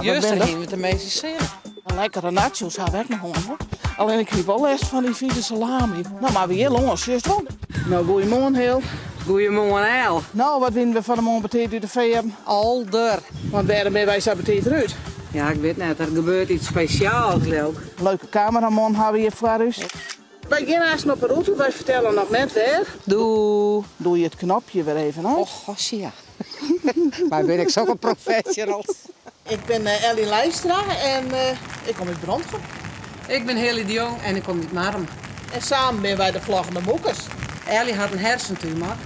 Juster hiene we teminsten sinne. Lekkere nachos ha we ek noch hân hoor. Allinne ik hie wol lêst fan dy fize salami. No mar we hjir lâns, sjochst wol. No goeiemoarn Hil. Goeiemoarn El. No wat wiene we fan 'e moarn betiid út de fearren? Alder. Want wêrom binne wy sa betiid derút? Ja, ik wit net. Der gebeurt iets spesjaals leau ik. Leuke kameraman ha we hjir foar ús. Wy gean aansten op 'e rûte, wy fertelle noch net wêr. Doe. Doe je it knopje wer even út. Och, gosje ja. Wy binne ek sokke professionals. Ik bin Elly Leijstra en ik kom út Brantgum. Ik bin Hilly de Jong en ik kom út Marrum. En samen binne wy de Vloggende Moekes. Elly hat in hersentumor.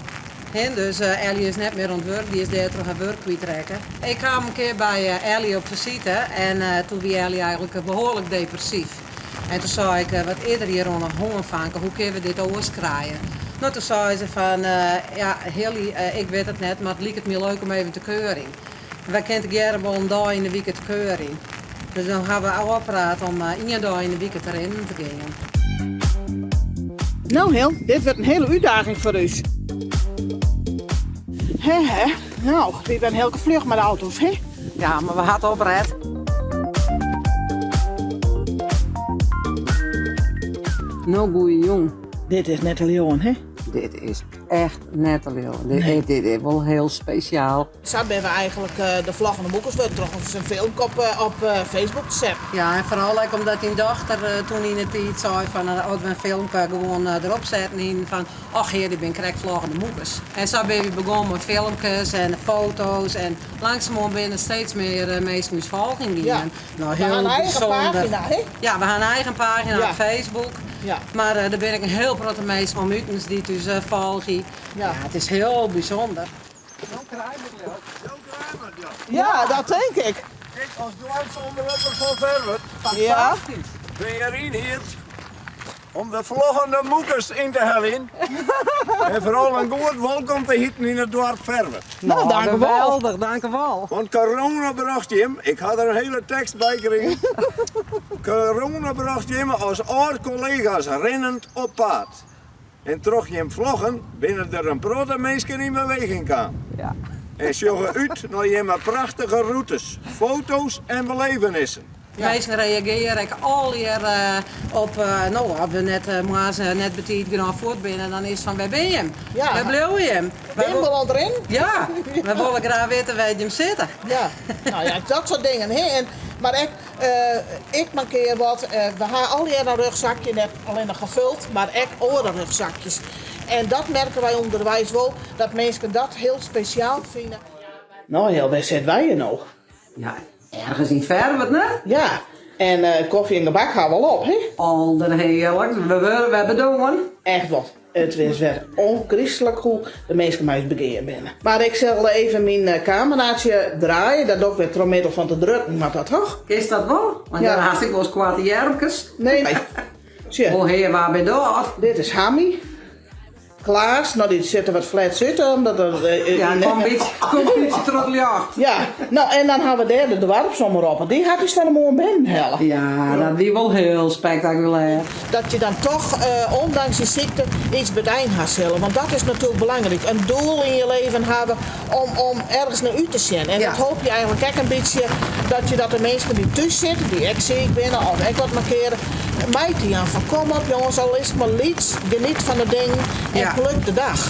Dus Elly is net mear oan it wurk, dy is dêrtroch har wurk kwytrekke. Ik kaam in kear by Elly op fisite en toen wie Elly eigenlik behoarlik depressyf. En toen sei ik, wat is der hjir oan 'e hân fanke, hoe kinne we dit oars krije? No toen sei se fan, ja Hilly, ik wit it net, mar it liket my leuk om even te kuierjen. Wy kinne tegearre wol in dei yn de wike te kuierjen. Dus dan hawwe we ôfpraat om ien dei yn de wike te rinnen te gean. No Hil, dit wurdt in hiele útdaging foar ús. Hè hè, no, wy binne hiel fluch mei de auto's, hè? Ja, mar we ha it opret. No goeie jûn. Dit is net te leauwen, hè? Dit is echt net te leauwen. Dit, dit is wol hiel spesjaal. Sa binne we eigenlik de Vloggende Moekers wurden troch in filmke op Facebook te setten. Ja, en foaral ek omdat dyn dochter toen yn 'e tiid sei fan as we in filmke gewoan derop setten hienen fan och hear, dy binne krekt Vloggende Moekers. En sa binne we begûn mei filmkes en foto's en langsumoan binne der steeds mear minsken ús folgjen gien. Ja. No, We hiel ha in eigen bysûnder. pagina, hè? Ja, we ha in eigen pagina Ja. op Facebook. Ja. Mar der binne ek in hiel protte minsken om utens dy't ús folgje. Ja. Ja, it is hiel bysûnder. Ja, dat tink ik. Ik as doarpsomropper fan Ferwert Ja. bin hjir ynhierd om de vloggende moekers yn te heljen en foaral in goed wolkom te hiten yn it doarp Ferwert. No, dank u wol. Geweldich, dank u wol. Want corona brocht jim, ik ha der in hiele tekst by krigen, corona brocht jimme as âld-kollega's rinnend op paad. En troch jim vloggen binne der in protte minsken yn beweging kaam. En sjogge út nei jimme prachtige rûtes, foto's en belevenissen. Minsken reagearje ek allegear op, no, as we net moarns net betiid genôch fuort binne, dan is it fan wêr binne jim? Wêr bliuwe jim? Binne wol oan it rinnen? Ja, we wolle graach witte wêr't jim sitte. Ja, no ja, dat soart dingen. Hè. En, mar ek Ik mankear wat. We ha allegear in rugzakje, net allinnich gevuld, mar ek oare rugzakjes. En dat merke wy ûnderweis wol, dat minsken dat hiel spesjaal fine. No Hil, wêr sitte wy hjir no? Ja, ergens yn Ferwert, net? Ja, en kofje en gebak ha we al op, hè? Alderhearlik, we wurde wer bedoarn. Echt wat. It is wer ôfgryslik hoe de minsken mei ús begean binne. Mar ik sil even myn kameraatsje draaie, dat doch ik wer troch middel fan te drukken, moat dat toch? Kinst dat wol? Want Ja. dan hast ek wolris koarte earmkes. Nee. Sjoch. O hear, wa bin dat? Dit is Hammy. Klaas, no dy sit der wat flets út, omdat er... Ja, kom in bytsje, kom in bytsje troch it ljocht. Ja, no en dan ha we dêr de doarpsomropper. Dy hat ús fan 'e moarn binnen helle. Ja, dat wie wol hiel spektakulêr. Dat je dan toch, ondanks je ziekte, iets bedein ha sille. Want dat is natuerlik belangryk. In doel yn je leven hawwe om, om ergens nei út te sjen. En dat hoopje je eigenlik ek in bytsje, dat je dat de minsken dy't thús sitte, dy't ek siik binne of ek wat mankeare, mei te jaan. Fan kom op jonges, al is it mar lyts, geniet fan de dingen en pluk de dag.